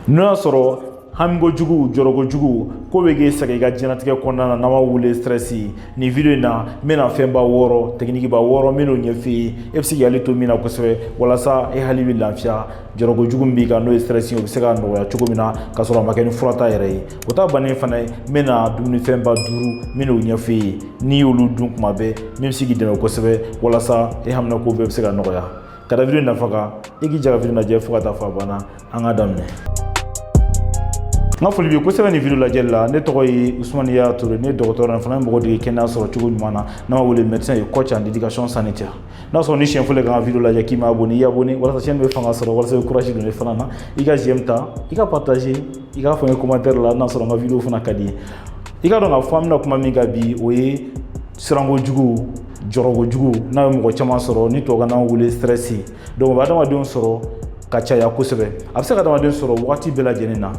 N'o y'a sɔrɔ hamikojugu, jɔrɔkojugu ko bɛ k'e sɛgɛn i ka diɲɛlatigɛ kɔnɔna na, n'an b'a wele stress, nin video in na, n bɛna fɛnba 6, technique ba 6 n bɛn'o ɲɛf'i ye, e bɛ se k'i hakili to min na kosɛbɛ walasa e hakili bɛ lafiya. Jɔrɔkojugu min b'i kan, n'o ye stress ye, o bɛ se ka nɔgɔya cogo min na ka sɔrɔ a ma kɛ ni furata yɛrɛ ye. O ta bannen fana ye, n bɛna dumunifɛnba 5, n bɛn'o ɲɛf'i ye, n'i y'olu dun kuma bɛɛ, min bɛ se k'i dɛmɛ kosɛbɛ walasa e haminako bɛɛ bɛ se ka nɔgɔya. Ka da video nafa kan, i k'i ja ka video lajɛ fo ka taa fɔ a banna. An ka daminɛ. N ka foli bɛ kosɛbɛ nin video lajɛli la. Ne tɔgɔ ye Usumani Yaya Ture, ne ye dɔgɔtɔrɔ ye fana, ye mɔgɔ dege kɛnɛya sɔrɔ cogo ɲuman na, n'an b'a wele médecin et coach en éducation sanitaire. N'a sɔrɔ ni siɲɛ fɔlɔ ka n ka video lajɛ, k'i ma abonné, i abonné walasa chaîne bɛ fanga sɔrɔ, walasa i bɛ courage don ne fana na. I ka j'aime ta, i ka partager, i k'a fɔ n ye commentaire la n'a sɔrɔ n ka video fana ka di ye. I ka dɔn k'a fɔ an bɛna kuma min kan bi, o ye sirankojugu, jɔrɔkojugu, n'a ye mɔgɔ caman sɔrɔ, ni tubabukan n'an wele stress. Donc o bɛ adamadenw sɔrɔ ka caya kosɛbɛ. A bɛ se ka adamaden sɔrɔ wagati bɛɛ lajɛlen na.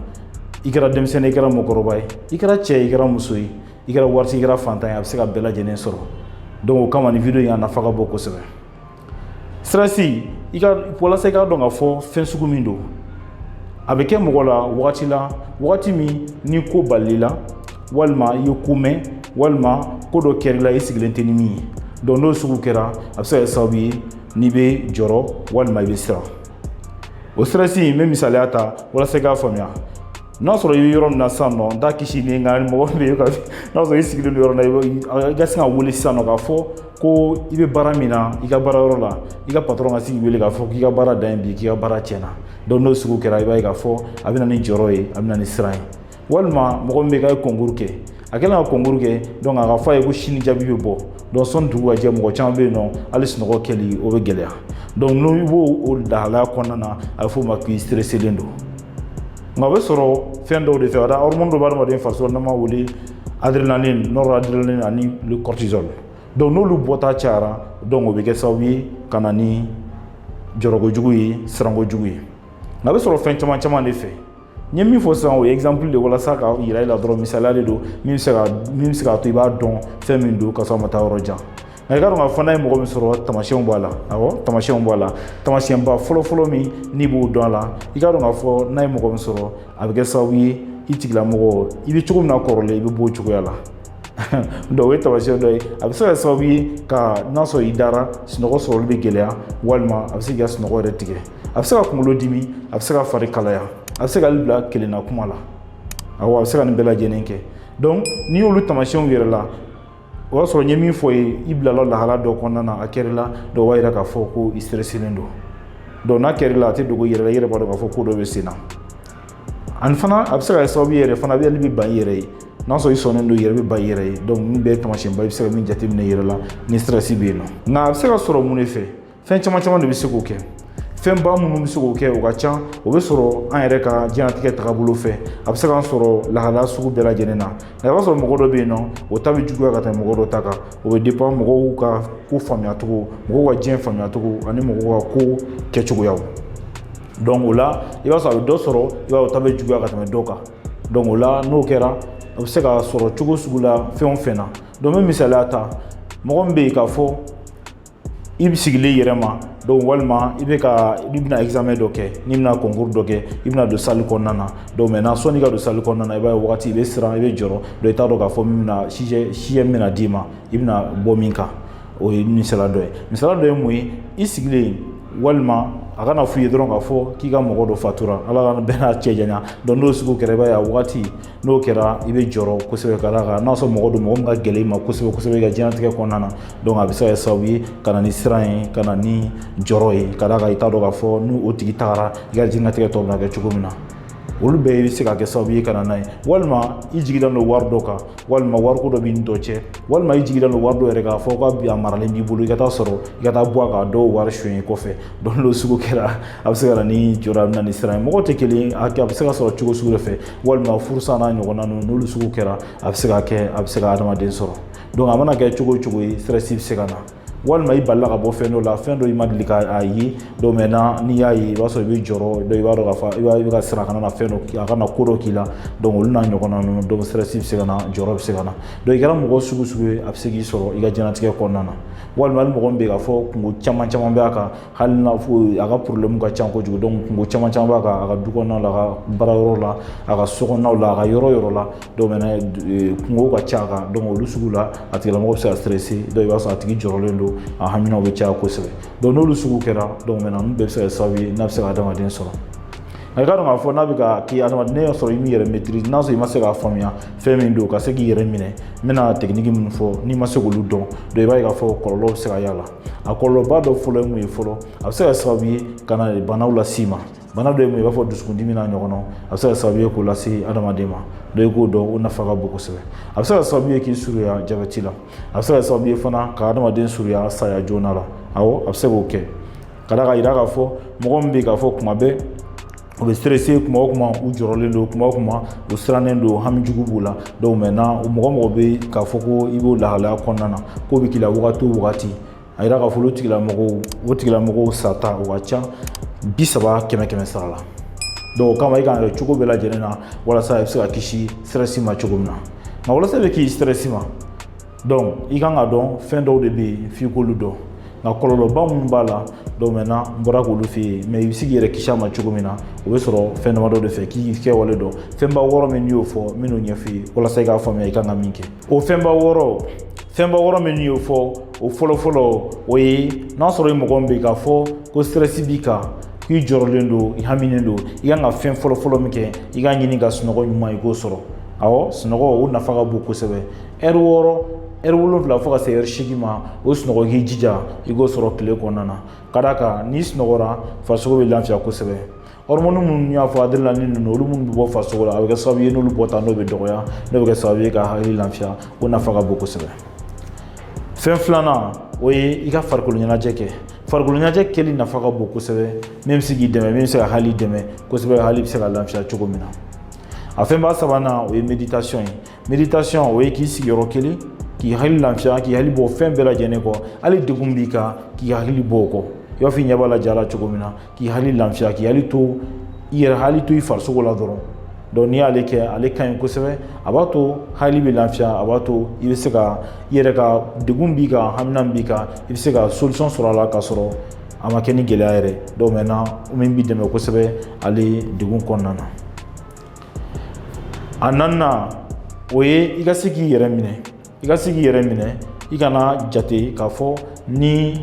I kɛra denmisɛnnin, i kɛra mɔgɔkɔrɔba ye, i kɛra cɛ ye, i kɛra muso ye, i kɛra waritigi, i kɛra fantan ye, a bɛ se ka bɛɛ lajɛlen sɔrɔ. Donc o kama, nin video in a nafa ka bon kosɛbɛ. Stress, i ka walasa i k'a dɔn k'a fɔ fɛn sugu min don, a bɛ kɛ mɔgɔ la wagati la, wagati min ni ko balila la, walima i ye ko mɛn, walima ko dɔ kɛr'i la i sigilen tɛ ni min ye. Donc n'o sugu kɛra, a bɛ se ka kɛ sababu ye n'i bɛ jɔrɔ walima i bɛ siran. O stress in, n bɛ misaliya ta walasa i k'a faamuya. N'a sɔrɔ i bɛ yɔrɔ min na sisan nɔ, n t'a kisi ni nka mɔgɔ min bɛ n'a sɔrɔ i sigilen don yɔrɔ la, i ka se ka wele sisan nɔ k'a fɔ ko i bɛ baara min na, i ka baara yɔrɔ la, i ka patron ka se k'i wele k'a fɔ k'i ka baara dan ye bi, k'i ka baara tiɲɛna. Donc n'o sugu kɛra, i b'a ye k'a fɔ a bɛ na ni jɔrɔ ye, a bɛ na ni siran ye. Walima mɔgɔ min bɛ k'a ye concours kɛ, a kɛlen ka concours kɛ, donc a ka fɔ a ye ko sini jaabi bɛ bɔ. Donc sɔnni dugu ka jɛ, mɔgɔ caman bɛ yen nɔ, hali sunɔgɔ kɛli o bɛ gɛlɛya. Donc n'o i b'o o lahalaya kɔnɔna na, a bɛ f'o ma k'i stresselen don. Nka o bɛ sɔrɔ fɛn dɔw de fɛ. Ka da hormone dɔ bɛ adamaden farisogo la, n'an b'a wele adrénaline, noradrénaline ani le cortisol. Donc n'olu bɔta cayara, donc o bɛ kɛ sababu ye ka na ni jɔrɔkojugu ye, sirankojugu ye. Nka a bɛ sɔrɔ fɛn caman caman de fɛ. N ye min fɔ sisan, o ye exemple de walasa ka yira i la dɔrɔn, misaliya de don min bɛ se k'a to i b'a dɔn fɛn min don ka sɔrɔ a ma taa yɔrɔ jan. Nka i ka dɔn k'a fɔ n'a ye mɔgɔ min sɔrɔ, tamasiyɛnw b'a la. Awɔ, tamasiyɛnw b'a la. Tamasiyɛnba fɔlɔ-fɔlɔ min n'i b'o dɔn a la, i ka dɔn k'a fɔ n'a ye mɔgɔ min sɔrɔ, a bɛ kɛ sababu ye i tigilamɔgɔ, i bɛ cogo min na kɔrɔlen, i bɛ bɔ o cogoya la. Donc o ye tamasiyɛn dɔ ye. A bɛ se ka kɛ sababu ye ka n'a sɔrɔ i dara, sunɔgɔ sɔrɔli bɛ gɛlɛya, walima a bɛ se k'i ka sunɔgɔ yɛrɛ tigɛ. A bɛ se ka kunkolo dimi, a bɛ se ka fari kalaya, a bɛ se ka hali bila kelenna kuma la. Awɔ, a bɛ se ka nin bɛɛ lajɛlen kɛ. Donc n'i y'olu tamasiyɛnw yɛrɛ la, o y'a sɔrɔ n ye min fɔ ye, i bilala lahala dɔ kɔnɔna na, a kɛr'i la. Donc o b'a yira k'a fɔ ko i stresselen don. Donc n'a kɛr'i la, a tɛ dogo i yɛrɛ la, i yɛrɛ b'a dɔn k'a fɔ ko dɔ bɛ sen na. Ani fana, a bɛ se ka kɛ sababu ye yɛrɛ fana, a bɛ hali bɛ ban i yɛrɛ ye. N'a sɔrɔ i sɔnnen don, i yɛrɛ bɛ ban i yɛrɛ ye. Donc ninnu bɛɛ ye taamasiyɛnba ye, i bɛ se ka min jateminɛ i yɛrɛ la ni stress bɛ yen nɔ. Nka a bɛ se ka sɔrɔ mun de fɛ? Fɛn caman caman de bɛ se k'o kɛ. Fɛnba minnu bɛ se k'o kɛ, o ka ca. O bɛ sɔrɔ an yɛrɛ ka diɲɛlatigɛ tagabolo fɛ. A bɛ se k'an sɔrɔ lahalaya sugu bɛɛ lajɛlen na. Nka i b'a sɔrɔ mɔgɔ dɔ bɛ yen nɔ, o ta bɛ juguya ka tɛmɛ mɔgɔ dɔ ta kan. O bɛ dépend mɔgɔw ka ko faamuyacogo, mɔgɔw ka diɲɛ faamuyacogo ani mɔgɔw ka ko kɛcogoyaw. Donc o la, i b'a sɔrɔ a bɛ dɔ sɔrɔ, i b'a ye o ta bɛ juguya ka tɛmɛ dɔ kan. Donc o la, n'o kɛra, a bɛ se ka sɔrɔ cogo sugu la, fɛn o fɛn na. Donc n bɛ misaliya ta: mɔgɔ min bɛ yen k'a fɔ i bɛ sigilen i yɛrɛ ma, donc walima i bɛ ka i bɛna examen dɔ kɛ, n'i bɛna concours dɔ kɛ, i bɛna don salle kɔnɔna na. Donc maintenant, sɔnni ka don salle kɔnɔna na, i b'a ye wagati i bɛ siran, i bɛ jɔrɔ. Donc i t'a dɔn k'a fɔ min bɛna sujet min bɛna d'i ma, i bɛna bɔ min kan. O ye misaliya dɔ ye. Misaliya dɔ ye mun ye? I sigilen, walima a kana f'u ye dɔrɔn k'a fɔ k'i ka mɔgɔ dɔ fatura, Ala ka bɛɛ n'a cɛ janya. Donc n'o sugu kɛra, i b'a ye a wagati n'o kɛra, i bɛ jɔrɔ kosɛbɛ, ka d'a kan n'a sɔrɔ mɔgɔ don, mɔgɔ min ka gɛlɛn i ma kosɛbɛ kosɛbɛ i ka diɲɛlatigɛ kɔnɔna na. Donc a bɛ se ka kɛ sababu ye ka na ni siran ye, ka na ni jɔrɔ ye, ka d'a kan i t'a dɔn k'a fɔ n'o tigi tagara, i ka diɲɛlatigɛ tɔ bɛna kɛ cogo min na. Olu bɛɛ bɛ se ka kɛ sababu ye ka na n'a ye. Walima i jigi dalen don wari dɔ kan, walima wariko dɔ b'i ni dɔ cɛ, walima i jigi dalen don wari dɔ yɛrɛ k'a fɔ ka bi a maralen b'i bolo, i ka taa sɔrɔ i ka taa bɔ a kan, dɔw wari suɲɛ i kɔfɛ. Donc n'o sugu kɛra, a bɛ se ka na ni jɔrɔ, a bɛ na ni siran ye. Mɔgɔw tɛ kelen ye, a bɛ se ka sɔrɔ cogo sugu dɔ fɛ, walima furusa n'a ɲɔgɔnna ninnu, n'olu sugu kɛra, a bɛ se ka kɛ, a bɛ se ka adamaden sɔrɔ. Donc a mana kɛ cogo o cogo ye, stress bɛ se ka na. Walima i balila ka bɔ fɛn dɔ la, fɛn dɔ i ma deli k'a ye. Donc maintenant, n'i y'a ye, i b'a sɔrɔ i bɛ jɔrɔ. Donc i b'a dɔn k'a fɔ i bɛ ka siran a kana na fɛn dɔ, a kana ko dɔ k'i la. Donc olu n'a ɲɔgɔnna ninnu. Donc stress bɛ se ka na, jɔrɔ bɛ se ka na. Donc i kɛra mɔgɔ sugu sugu ye, a bɛ se k'i sɔrɔ i ka diɲɛlatigɛ kɔnɔna na. Walima hali mɔgɔ min bɛ yen k'a fɔ kunko caman caman bɛ a kan, hali n'a fɔ a ka problème ka ca kojugu. Donc kunko caman caman b'a kan, a ka du kɔnɔna la, a ka baarayɔrɔ la, a ka so kɔnɔnaw la, a ka yɔrɔ yɔrɔ la. Donc maintenant, kunko ka ca a kan. Donc olu sugu la, a tigilamɔgɔ bɛ se ka stresser. Donc i b'a sɔrɔ a tigi jɔrɔlen don, a haminaw bɛ caya kosɛbɛ. Donc n'olu sugu kɛra, donc maintenant, ninnu bɛɛ bɛ se ka kɛ sababu ye n'a bɛ se ka adamaden sɔrɔ. Nka i ka dɔn k'a fɔ n'a bɛ ka k'i adamaden y'a sɔrɔ i m'i yɛrɛ maîtrise, n'a sɔrɔ i ma se k'a faamuya fɛn min don, ka se k'i yɛrɛ minɛ, n bɛna technique minnu fɔ, n'i ma se k'olu dɔn, donc i b'a ye k'a fɔ kɔlɔlɔ bɛ se ka y'a la. A kɔlɔlɔba dɔ fɔlɔ ye mun ye fɔlɔ? A bɛ se ka kɛ sababu ye ka na banaw las'i ma. Bana dɔ ye mun ye? I b'a fɔ dusukundimi n'a ɲɔgɔnnaw, a bɛ se ka kɛ sababu ye k'o lase adamaden ma. Donc i k'o dɔn, o nafa ka bon kosɛbɛ. A bɛ se ka kɛ sababu ye k'i surunya jabɛti la. A bɛ se ka kɛ sababu ye fana ka adamaden surunya saya joona la. Awɔ, a bɛ se k'o kɛ, ka d'a kan yira k'a fɔ mɔgɔ min bɛ yen k'a fɔ kuma bɛɛ u bɛ stressé, kuma o kuma u jɔrɔlen don, kuma o kuma u sirannen don, hami jugu b'u la. Donc maintenant, mɔgɔ mɔgɔ bɛ k'a fɔ ko i b'o lahalaya kɔnɔna na, k'o bɛ k'i la wagati o wagati, a yira k'a fɔ olu tigilamɔgɔw, o tigilamɔgɔw sata o ka ca 30 kɛmɛ kɛmɛ sara la. Donc o kama, i kan ka kɛ cogo bɛɛ lajɛlen na walasa i bɛ se ka kisi stress ma cogo min na. Nka walasa i bɛ kisi stress ma, donc i kan ka dɔn fɛn dɔw de bɛ yen f'i k'olu dɔn. Nka kɔlɔlɔba minnu b'a la, donc maintenant, n bɔra k'olu f'i ye. Mais i bɛ se k'i yɛrɛ kisi a ma cogo min na, o bɛ sɔrɔ fɛn damadɔ de fɛ, k'i kɛwale dɔn. Fɛnba 6 min n'i y'o fɔ, n bɛn'o ɲɛf'i ye walasa i k'a faamuya i kan ka min kɛ. O fɛnba 6 min n'i y'o fɔ, o fɔlɔ fɔlɔ, o ye n'a sɔrɔ i mɔgɔ min bɛ yen k'a fɔ ko stress b'i kan, k'i jɔrɔlen don, i haminen don, i kan ka fɛn fɔlɔ fɔlɔ min kɛ, i k'a ɲini ka sunɔgɔ ɲuman, i k'o sɔrɔ. Awɔ, sunɔgɔ, o nafa ka bon kosɛbɛ. Ɛri 6, ɛri 7 fo ka se ɛri 8 ma, o sunɔgɔ, k'i jija i k'o sɔrɔ tile kɔnɔna na. Ka d'a kan n'i sunɔgɔra, farisogo bɛ lafiya kosɛbɛ. Hormone minnu y'a fɔ, adrénaline ninnu, olu minnu bɛ bɔ farisogo la, a bɛ kɛ sababu ye n'olu bɔta n'o bɛ dɔgɔya, n'o bɛ kɛ sababu ye ka hakili lafiya. O nafa ka bon kosɛbɛ. Fɛn filanan, o ye i ka farikolo ɲɛnajɛ kɛ. Farikolo ɲɛnajɛ kɛli nafa ka bon kosɛbɛ, min bɛ se k'i dɛmɛ, min bɛ se ka hakili dɛmɛ kosɛbɛ, hakili bɛ se ka lafiya cogo min na. A fɛnba sabanan, o ye méditation ye. Méditation, o ye k'i sigi yɔrɔ kelen, k'i hakili lafiya, k'i hakili bɔ fɛn bɛɛ lajɛlen kɔ. Hali degun b'i kan, k'i hakili bɔ o kɔ, i b'a fɔ i ɲɛ b'a la ja la cogo min na, k'i hakili lafiya, k'i hakili to i yɛrɛ, hakili to i farisogo la dɔrɔn. Donc n'i y'ale kɛ, ale ka ɲi kosɛbɛ. A b'a to hakili bɛ lafiya, a b'a to i bɛ se ka i yɛrɛ ka degun b'i kan, hamina b'i kan, i bɛ se ka solution sɔrɔ a la k'a sɔrɔ a ma kɛ ni gɛlɛya yɛrɛ. Donc maintenant, min b'i dɛmɛ kosɛbɛ ale degun kɔnɔna na. A naaninan, o ye i ka se k'i yɛrɛ minɛ. I ka se k'i yɛrɛ minɛ, i kana jate k'a fɔ ni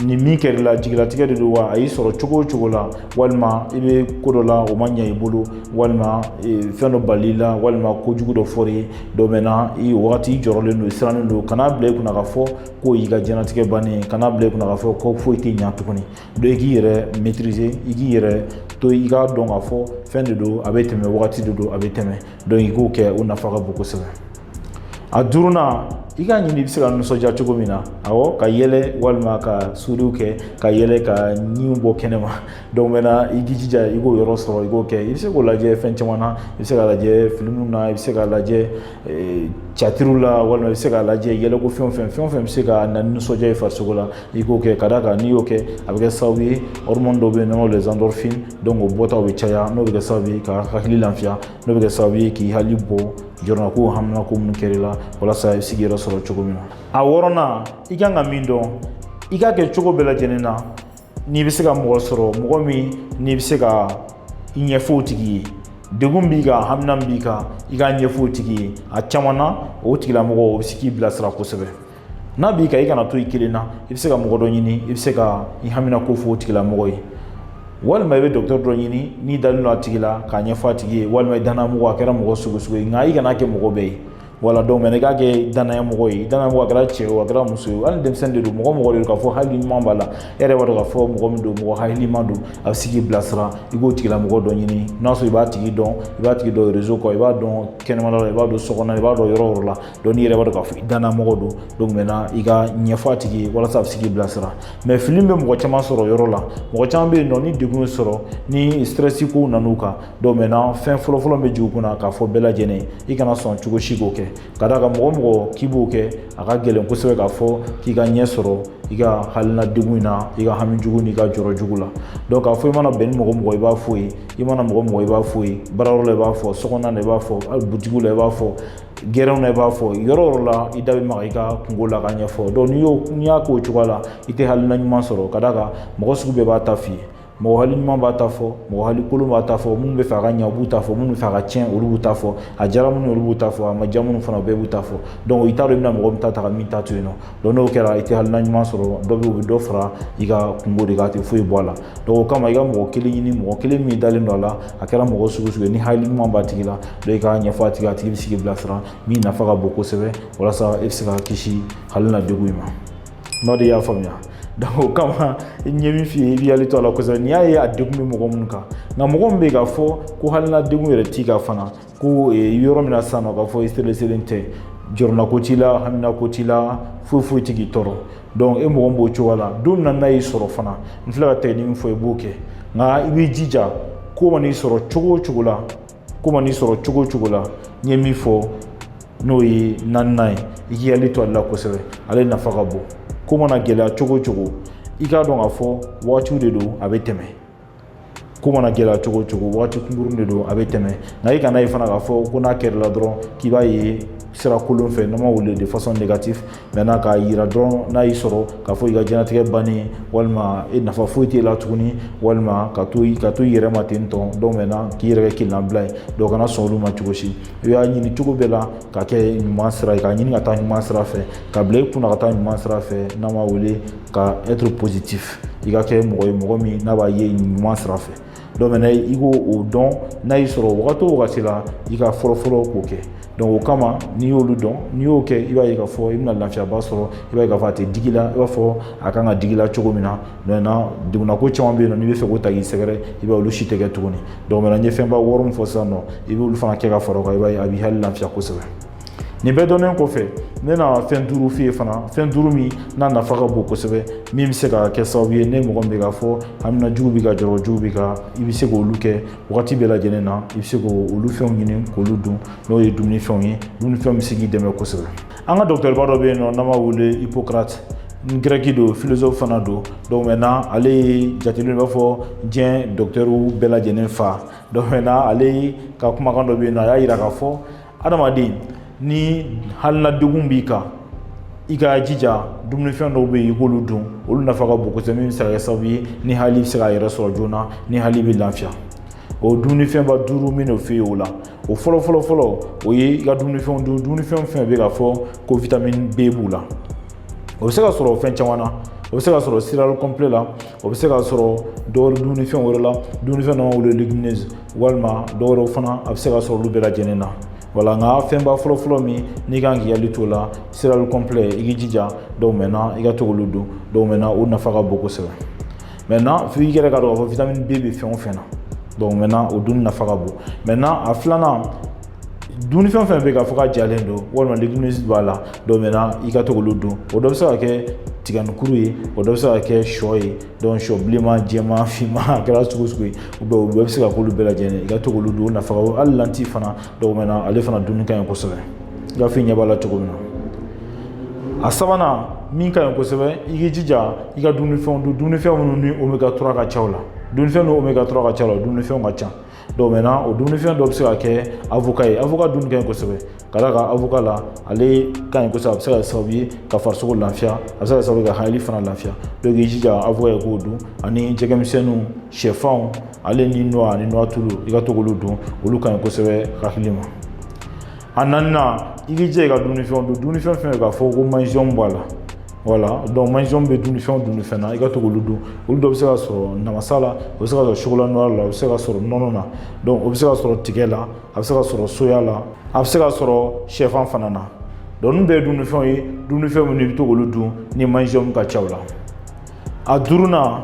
nin min kɛr'i la, jigilatigɛ de don wa, a y'i sɔrɔ cogo o cogo la, walima i bɛ ko dɔ la, o ma ɲɛ i bolo, walima fɛn dɔ bal'i la, walima kojugu dɔ fɔr'i ye. Donc maintenant, i wagati i jɔrɔlen don, i sirannen don, kana bila i kunna k'a fɔ k'o y'i ka diɲɛlatigɛ bannen ye. Kana bila i kunna k'a fɔ ko foyi tɛ ɲa tuguni. Donc i k'i yɛrɛ maîtriser, i k'i yɛrɛ to, i k'a dɔn k'a fɔ fɛn de don, a bɛ tɛmɛ, wagati de don, a bɛ tɛmɛ. Donc i k'o kɛ, o nafa ka bon kosɛbɛ. A duurunan, i k'a ɲini i bɛ se ka nisɔndiya cogo min na. Awɔ, ka yɛlɛ walima ka sourire kɛ, ka yɛlɛ, ka ɲinw bɔ kɛnɛma. Donc maintenant, i k'i jija i k'o yɔrɔ sɔrɔ, i k'o kɛ. I bɛ se k'o lajɛ fɛn caman na. I bɛ se k'a lajɛ filimu na, i bɛ se k'a lajɛ théâtre la, walima i bɛ se k'a lajɛ yɛlɛko fɛn o fɛn, fɛn o fɛn bɛ se ka na ni nisɔndiya ye farisogo la, i k'o kɛ. Ka d'a kan n'i y'o kɛ, a bɛ kɛ sababu ye hormone dɔw bɛ yen nɔ, les endorphines, donc o bɔtaw bɛ caya, n'o bɛ kɛ sababu ye ka hakili lafiya, n'o bɛ kɛ sababu ye k'i hakili bɔ jɔrɔnako, haminako minnu kɛr'i la, walasa i bɛ se k'i yɛrɛ sɔrɔ cogo min na. A wɔɔrɔnan, i kan ka min dɔn, i k'a kɛ cogo bɛɛ lajɛlen na n'i bɛ se ka mɔgɔ sɔrɔ, mɔgɔ min n'i bɛ se ka i ɲɛfɔ o tigi ye, degun b'i kan, hamina b'i kan, i k'a ɲɛfɔ o tigi ye. A caman na, o tigilamɔgɔ, o bɛ se k'i bilasira kosɛbɛ. N'a b'i kan, i kana to i kelen na. I bɛ se ka mɔgɔ dɔ ɲini, i bɛ se ka i hamina ko fɔ o tigilamɔgɔ ye, walima i bɛ dɔgɔtɔrɔ dɔ ɲini n'i dalen don a tigi la, k'a ɲɛfɔ a tigi ye, walima i danaya mɔgɔ, a kɛra mɔgɔ sugu sugu ye. Nka i kana kɛ mɔgɔ bɛɛ ye. Wala, donc maintenant, i k'a kɛ danaya mɔgɔ ye. Danaya mɔgɔ, a kɛra cɛ ye o, a kɛra muso ye, hali denmisɛnnin de don, mɔgɔ mɔgɔ de don k'a fɔ hakili ɲuman b'a la, e yɛrɛ b'a dɔn k'a fɔ mɔgɔ min don, mɔgɔ hakilima don, a bɛ se k'i bilasira. I k'o tigilamɔgɔ dɔ ɲini. N'a sɔrɔ i b'a tigi dɔn, i b'a tigi dɔn réseau kan, i b'a dɔn kɛnɛmana la, i b'a dɔn so kɔnɔ, i b'a dɔn yɔrɔ o yɔrɔ la. Donc n'i yɛrɛ b'a dɔn k'a fɔ i danaya mɔgɔ don, donc maintenant, i ka ɲɛfɔ a tigi ye walasa a bɛ se k'i bilasira. Mais fili bɛ mɔgɔ caman sɔrɔ yɔrɔ la. Mɔgɔ caman bɛ yen nɔ, ni degun sɔrɔ, ni stress kow nan'u kan, donc maintenant, fɛn fɔlɔ-fɔlɔ bɛ jigin u kunna k'a fɔ bɛɛ lajɛlen, i kana sɔn cogo si k'o kɛ. Ka d'a kan mɔgɔ mɔgɔ k'i b'o kɛ, a ka gɛlɛn kosɛbɛ k'a fɔ k'i ka ɲɛ sɔrɔ i ka halina degun in na, i ka hami jugu n'i ka jɔrɔ jugu la. Donc k'a fɔ i mana bɛn ni mɔgɔ mɔgɔ i b'a fɔ ye, i mana mɔgɔ mɔgɔ i b'a fɔ ye, baarayɔrɔ la i b'a fɔ, sokɔnɔna na i b'a fɔ, hali butigiw la i b'a fɔ, gɛrɛnw na i b'a fɔ, yɔrɔ o yɔrɔ la i da bɛ maga i ka kunko la k'a ɲɛfɔ. Donc n'i y'a k'o cogoya la, i tɛ halina ɲuman sɔrɔ. Ka d'a kan mɔgɔ sugu bɛɛ b'a ta f'i ye. Mɔgɔ hali ɲuman b'a ta fɔ, mɔgɔ hali kolon b'a ta fɔ, minnu bɛ fɛ a ka ɲɛ u b'u ta fɔ, minnu bɛ fɛ a ka tiɲɛ olu b'u ta fɔ, a diyara minnu ye olu b'u ta fɔ, a ma diya minnu fana u bɛɛ b'u ta fɔ. Donc i t'a dɔn i bɛna mɔgɔ min ta ta ka min ta to yen nɔ. Donc n'o kɛra, i tɛ halina ɲuman sɔrɔ. Dɔ bɛ yen, u bɛ dɔ fara i ka kunko de kan, a tɛ foyi bɔ a la. Donc o kama i ka mɔgɔ kelen ɲini, mɔgɔ kelen min dalen don a la, a kɛra mɔgɔ sugu sugu ye, ni hakili ɲuman b'a tigi la, donc i k'a ɲɛfɔ a tigi, a tigi bɛ se k'i bilasira min nafa ka bon kosɛbɛ walasa e bɛ se ka kisi halina degun in ma. N'o de y'a faamuya. Donc o kama n ye min f'i ye, i b'i hakili to a la kosɛbɛ. N'i y'a ye a degun bɛ mɔgɔ minnu kan, nka mɔgɔ min bɛ yen k'a fɔ ko halina degun yɛrɛ t'i kan fana, ko yɔrɔ min na sisan nɔ k'a fɔ i stresselen tɛ, jɔrɔnako t'i la, haminako t'i la, foyi foyi tɛ k'i tɔɔrɔ. Donc e mɔgɔ min b'o cogoya la, don min na n'a y'i sɔrɔ fana, n filɛ ka technique min fɔ, i b'o kɛ. Nka i b'i jija, ko man'i sɔrɔ cogo o cogo la, ko man'i sɔrɔ cogo o cogo la, n ye min fɔ n'o ye naaninan ye, i k'i hakili to ale la kosɛbɛ, ale nafa ka bon. Ko mana gɛlɛya cogo o cogo, i k'a dɔn k'a fɔ wagatiw de don, a bɛ tɛmɛ. Ko mana gɛlɛya cogo o cogo, wagati kunkurun de don, a bɛ tɛmɛ. Nka i kana ye fana k'a fɔ ko n'a kɛra la dɔrɔn k'i b'a ye sira kolon fɛ, n'an b'a wele de façon négative. Maintenant k'a yira dɔrɔn n'a y'i sɔrɔ k'a fɔ i ka diɲɛlatigɛ bannen, walima e nafa foyi t'e la tuguni, walima ka to i yɛrɛ ma ten tɔ. Donc maintenant k'i yɛrɛ kɛ kelenna ye, donc kana sɔn olu ma cogo si. I b'a ɲini cogo bɛɛ la ka kɛ ɲuman sira ye, k'a ɲini ka taa ɲuman sira fɛ, ka bila i kunna ka taa ɲuman sira fɛ, n'an b'a wele ka être positif. I ka kɛ mɔgɔ ye, mɔgɔ min n'a b'a ye ɲuman sira fɛ. Donc maintenant i k'o o dɔn, n'a y'i sɔrɔ wagati o wagati la, i ka fɔlɔ fɔlɔ k'o kɛ. Donc o kama n'i y'olu dɔn, n'i y'o kɛ, i b'a ye k'a fɔ i bɛna lafiyaba sɔrɔ. I b'a ye k'a fɔ a tɛ digi la i b'a fɔ a kan ka digi la cogo min na. Maintenant degunnako caman bɛ yen nɔ, n'i bɛ fɛ k'o ta k'i sɛgɛrɛ, i b'a ye olu si tɛ kɛ tuguni. Donc maintenant n ye fɛnba 6 min fɔ sisan nɔ, i b'olu fana kɛ ka fara o kan, i b'a ye a b'i hakili lafiya kosɛbɛ. Nin bɛɛ dɔnnen kɔfɛ, n bɛna fɛn 5 f'i ye fana, fɛn 5 min n'a nafa ka bon kosɛbɛ, min bɛ se ka kɛ sababu ye ne mɔgɔ min bɛ k'a fɔ hamina jugu b'i ka, jɔrɔ jugu b'i ka, i bɛ se k'olu kɛ wagati bɛɛ lajɛlen na. I bɛ se k'olu fɛnw ɲini k'olu dun, n'o ye dumunifɛnw ye, dumunifɛnw bɛ se k'i dɛmɛ kosɛbɛ. An ka dɔgɔtɔrɔba dɔ bɛ yen nɔ, n'an b'a wele Hippocrate, grec don, philosophe fana don. Donc maintenant ale ye jatelen i b'a fɔ diɲɛ dɔgɔtɔrɔw bɛɛ lajɛlen fa. Donc maintenant ale ka kumakan dɔ bɛ yen nɔ, a y'a yira k'a fɔ adamaden ni halina degun b'i kan, i ka jija dumunifɛn dɔw bɛ yen, i k'olu dun, olu nafa ka bon kosɛbɛ, min bɛ se ka kɛ sababu ye ni hali bɛ se k'a yɛrɛ sɔrɔ joona, ni hali bɛ lafiya. O dumunifɛnba 5 min n'o f'i ye o la, o fɔlɔ fɔlɔ fɔlɔ, o ye i ka dumunifɛnw dun, dumunifɛn fɛn bɛ k'a fɔ ko vitamine B b'u la. O bɛ se ka sɔrɔ fɛn caman na, o bɛ se ka sɔrɔ céréales complet la, o bɛ se ka sɔrɔ dɔwɛrɛ dumunifɛn wɛrɛ la, dumunifɛn dɔ b'an wele légumineuses, walima dɔwɛrɛw fana, a bɛ se ka sɔrɔ olu bɛɛ lajɛlen na. Wala nka fɛnba fɔlɔ fɔlɔ min n'i kan k'i hakili t'o la, céréales complet, i k'i jija. Donc maintenant i ka to k'olu dun. Donc maintenant o nafa ka bon kosɛbɛ. Maintenant f'i yɛrɛ ka dɔn k'a fɔ vitamine B bɛ fɛn o fɛn na, donc maintenant o dunni nafa ka bon. Maintenant a filanan, dumunifɛn fɛn bɛ k'a fɔ k'a jalen don walima légumineuses b'a la, donc maintenant i ka to k'olu dun. O dɔ bɛ se ka kɛ tiganikuru ye, o dɔ bɛ se ka kɛ sɔ ye, donc sɔ bilenman, jɛman, finman, a kɛra sugu sugu ye, o bɛɛ bɛ se ka k'olu bɛɛ lajɛlen, i ka to k'olu dun, o nafa ka bon. Hali lentille fana, donc maintenant ale fana dunni ka ɲi kosɛbɛ, i ka f'i ɲɛ b'a la cogo min na. A sabanan min ka ɲi kosɛbɛ, i k'i jija i ka dumunifɛnw dun, dumunifɛn minnu ni oméga 3 ka ca o la, dumunifɛn ni oméga 3 ka ca o la, dumunifɛnw ka ca. Donc maintenant o dumunifɛn dɔ bɛ se ka kɛ avocat ye. Avocat dunni ka ɲi kosɛbɛ, ka d'a kan avocat la, ale ka ɲi kosɛbɛ, a bɛ se ka kɛ sababu ye ka farisogo lafiya, a bɛ se ka kɛ sababu ye ka hakili fana lafiya. Donc i jija avocat ye k'o dun, ani jɛgɛmisɛnninw, sɛfanw, ale ni noix ani noix tulu, i ka to k'olu dun, olu ka ɲi kosɛbɛ hakili ma. A naaninan, i k'i jija i ka dumunifɛnw dun, dumunifɛn fɛn k'a fɔ ko magnésium b'a la. Voilà, donc magnésium bɛ dumunifɛn dunfɛn na, i ka to k'olu dun. Olu dɔ bɛ se ka sɔrɔ namasa la, o bɛ se ka sɔrɔ chocolat noir la, o bɛ se ka sɔrɔ nɔnɔ na, donc o bɛ se ka sɔrɔ tigɛ la, a bɛ se ka sɔrɔ soya la, a bɛ se ka sɔrɔ sɛfan fana na. Donc ninnu bɛɛ ye dumunifɛnw ye, dumunifɛn minnu i bɛ to k'olu dun ni magnésium ka ca o la. A duurunan,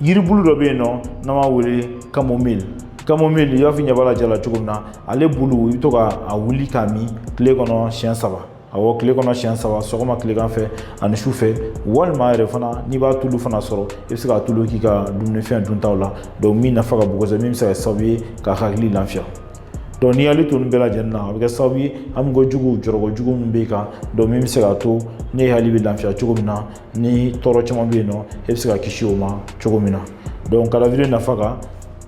yiribulu dɔ bɛ yen nɔ, n'an b'a wele camomille. Camomille, i b'a fɔ i ɲɛ b'a la ja la cogo min na, ale bulu, i bɛ to ka a wuli k'a min tile kɔnɔ siɲɛ 3. Awɔ, tile kɔnɔ siɲɛ 3, sɔgɔma, tilegan fɛ ani su fɛ. Walima yɛrɛ fana, n'i b'a tulu fana sɔrɔ, i bɛ se k'a tulu k'i ka dumunifɛn duntaw la. Donc min nafa ka bon kosɛbɛ, min bɛ se ka kɛ sababu ye ka hakili lafiya. Donc n'i hakili to nin bɛɛ lajɛlen na, a bɛ kɛ sababu ye hamiko jugu, jɔrɔko jugu min b'i kan, donc min bɛ se k'a to ne hakili bɛ lafiya cogo min na, ni tɔɔrɔ caman bɛ yen nɔ, e bɛ se ka kisi o ma cogo min na. Donc ka da vidéo nafa kan,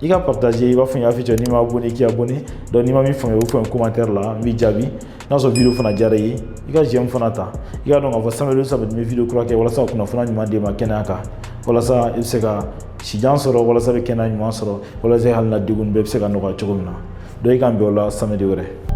i ka partager. I b'a fɔ n y'a f'i ye, n'i ma abonné, k'i abonné. Donc n'i ma min faamuya, o fɔ commentaire la, n b'i jaabi. N'a sɔrɔ vidéo fana diyara i ye, i ka j'aime fana ta. I k'a dɔn k'a fɔ samedi o samedi, n bɛ vidéo kura kɛ walasa ka kunnafoniya ɲuman d'e ma kɛnɛya kan, walasa i bɛ se ka sijan sɔrɔ, walasa i bɛ kɛnɛya ɲuman sɔrɔ, walasa hali na degun bɛɛ bɛ se ka nɔgɔya cogo min na. Donc i k'an bɛn o la samedi wɛrɛ.